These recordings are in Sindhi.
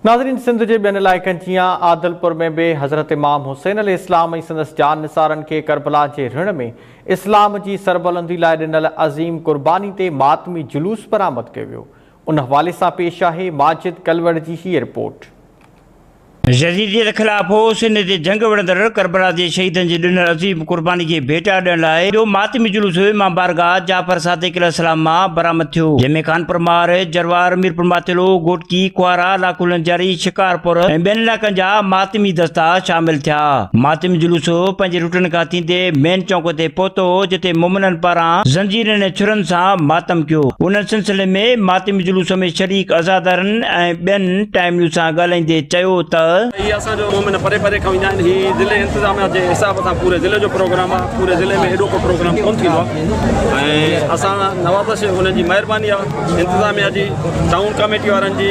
ناظرين سنڌ جي ٻين علائقن جيان عادلپور ۾ به حضرت امام حسين عليه السلام ۽ سندس جان نثارن کي ڪربلا جي رڻ ۾ اسلام جي سربلندي لاء ڏنل عظيم قرباني تي ماتمي جلوس برآمد ڪيو ويو ان حوالي سان پيش آهي ماجد ڪلوڙ جي هيء رپورٽ. يزيديت خلاف سنڌ تي جنگ وڙهندڙ ڪربلا جي شهيدن جي ڏنل عظيم قرباني کي ڀيٽا ڏيڻ لاء ٻيو ماتمي جلوس امام بارگاهه جعفر صادق عليه السلام مان برآمد ٿيو، جنهن ۾ خانپور مار، جروار، ميرپور ماٿيلو، گهوٽڪي، کوهارا، لاکو لنجاري، شڪارپور ۽ ٻين علائقن جا ماتمي دستا شامل ٿيا. ماتمي جلوس پنهنجي روٽن کان ٿيندي مين چونڪ تي پهتو، جتي مومنن پاران زنجيرن ۽ ڇرن سان ماتم ڪيو. ان سلسلي ۾ ماتمي جلوس ۾ شريڪ عزادارن ۽ ٻين ٽائيم نيوز سان ڳالهائيندي چيو ته. هي اسان جو مومن پري پري کان ايندا آهن هي ضلعي انتظاميا جي حساب سان پوري ضلعي جو پروگرام آهي پوري ضلعي ۾ ايڏو ڪو پروگرام ڪونه ٿيندو آهي ۽ اسان نوازش انهن جي مهرباني آهي انتظاميا جي ٽائون ڪميٽي وارن جي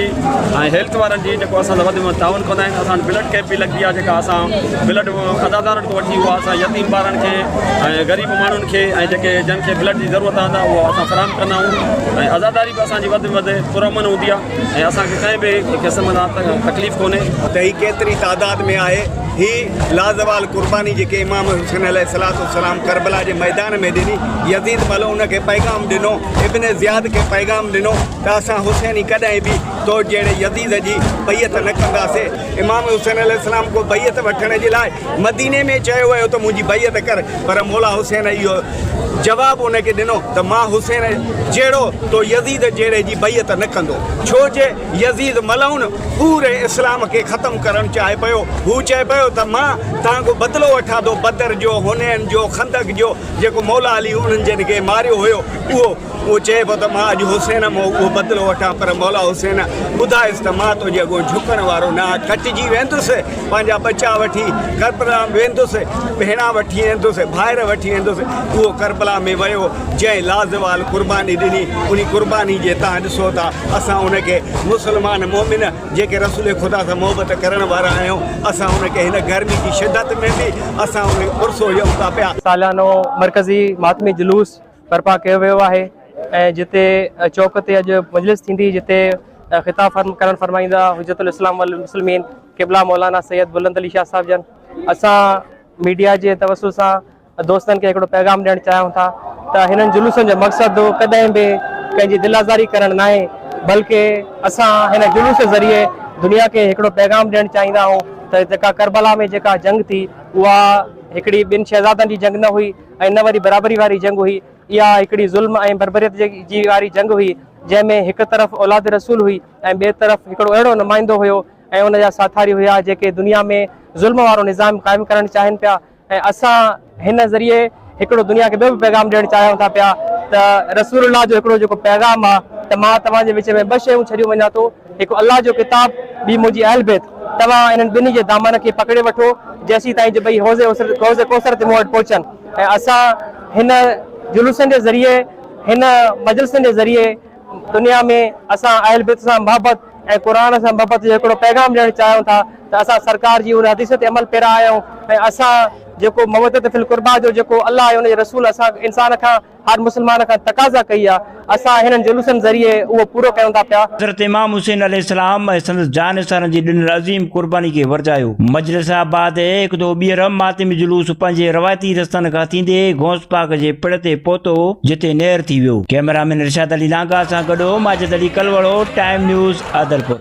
۽ هيلٿ وارن جي جيڪو اسان سان وڌ ۾ وڌ تعاون ڪندا آهن اسان وٽ بلڊ ڪيمپ به لڳندي آهي جيڪا اسان بلڊ ادادارن کان وٺي اها اسان يتيم ٻارن کي ۽ غريب ماڻهن کي ۽ جيڪي جن کي بلڊ جي ضرورت آهي اهو اسان فراهم ڪندا آهيون ۽ عزاداري به اسان جي وڌ ۾ وڌ پرامن هوندي آهي ۽ اسان کي ڪنهن به قسم سان تڪليف ڪونهي. ته هي ڪيتري تعداد ۾ آهي. هي لازوال قرباني جيڪي امام حسين عليه الصلوة والسلام ڪربلا جي ميدان ۾ ڏني، يزيد ملعون کي پيغام ڏنو، ابن زياد کي پيغام ڏنو ته اسان حسيني ڪڏهن به تو جهڙي يزيد جي بيعت نه ڪنداسين. امام حسين عليه السلام کان بيعت وٺڻ جي لاء مديني ۾ چيو ويو ته منهنجي بيعت ڪر پر مولا حسين اهو جواب ان کي ڏنو ته مان حسين جهڙو تو يزيد جهڙي جي بيعت نه ڪندو ڇو جي يزيد ملعون پوري اسلام کي ختم ڪرڻ چاهي پيو هو چئي پيو ته مان توهان کان بدلو وٺان ٿو بدر جو حنين جو خندق جو جيڪو مولا علي انهن جن کي ماريو هيو اهو اهو چئي پيو ته مان اڄ حسين مان اهو بدلو وٺان پر مولا حسين ٻڌايس ته مان تنهنجي اڳو جهڪڻ وارو نه آهيان ڪٽجي ويندس پنهنجا ٻچا وٺي ڪربلا ۾ ويندس ڀيڻا وٺي ويندس ڀائر وٺي ويندس اهو ڪربلا ۾ ويو جنهن لازوال قرباني ڏني انهي قرباني جي تان ڏسو ٿا اسان ان کي مسلمان مومن جيڪي رسول خدا سان محبت ڪرڻ وارا آهيون اسان ان کي هن گرمي جي شدت ۾ به اسان ان کي عرصو ڏيون ٿا پيا. ساليانو مرڪزي ماتمي جلوس برپا ڪيو ويو آهي ۽ جتي چوڪ تي اڄ مجلس ٿيندي جتي خطاب ڪرڻ فرمائيندا حجت الاسلام والمسلمين قبلا مولانا سيد بلند علي شاهه صاحب جن اسان ميڊيا جي توسط سان دوستن کي هڪڙو پيغام ڏيڻ چاهيون ٿا ته هنن جلوسن جو مقصد ڪڏهن به ڪنهن جي دل آزاري ڪرڻ ناهي بلڪه اسان هن جلوس ذريعي دنيا کي هڪڙو پيغام ڏيڻ چاهيندا آهيون ته جيڪا ڪربلا ۾ جيڪا جنگ ٿي اها هڪڙي ٻن شهزادن جي جنگ نه هئي ۽ نه وري برابري واري جنگ هئي، اها هڪڙي ظلم ۽ بربريت جي واري جنگ هئي، جنهن ۾ هڪ طرف اولاد رسول هئي ۽ ٻئي طرف هڪڙو اهڙو نمائندو هيو ۽ ان جا ساٿاري هيا جيڪي دنيا ۾ ظلم وارو نظام قائم ڪرڻ چاهين پيا ۽ اسان هن ذريعي هڪڙو دنيا کي ٻيو به پيغام ڏيڻ چاهيون ٿا پيا ته رسول الله جو هڪڙو جيڪو پيغام آ ته مان توهان جي وچ ۾ ٻه شيون ڇڏيون وڃان ٿو هڪ الله جو ڪتاب ٻي منهنجي اهل بيت توهان انهن ٻنهي جي دامن کي پڪڙي وٺو جيسين تائين جو ٻئي حوض حوض ڪوثر تي مون وٽ پهچن ۽ اسان هن جلوسن جي ذريعي هن مجلسن جي ذريعي دنيا ۾ اسان اهل بيت سان محبت ۽ قرآن سان محبت جو هڪڙو پيغام ڏيڻ چاهيون ٿا ته اسان سرڪار جي ان حديث تي عمل پيرا آهيون ۽ اسان جيڪو مودت في القربيٰ جو جيڪو الله ۽ ان جي رسول اسان انسان کان هر مسلمان کان تقاضا ڪئي آ اسان هنن جلوسن ذريعي اهو پورو ڪيون ٿا پيا. حضرت امام حسين عليه السلام ۽ سندس جانثارن جي ڏنل عظيم قرباني کي ورجايو. مجلس بعد هڪ دفعو ٻيهر ماتمي جلوس پنهنجي روايتي رستن کان ٿيندي غوث پاڪ جي پڙ تي پهتو جتي نير ٿي ويو. ڪئميرا مين ارشاد علي لانگاهه سان گڏ ماجد علي ڪلوڙو، ٽائيم نيوز، عادلپور.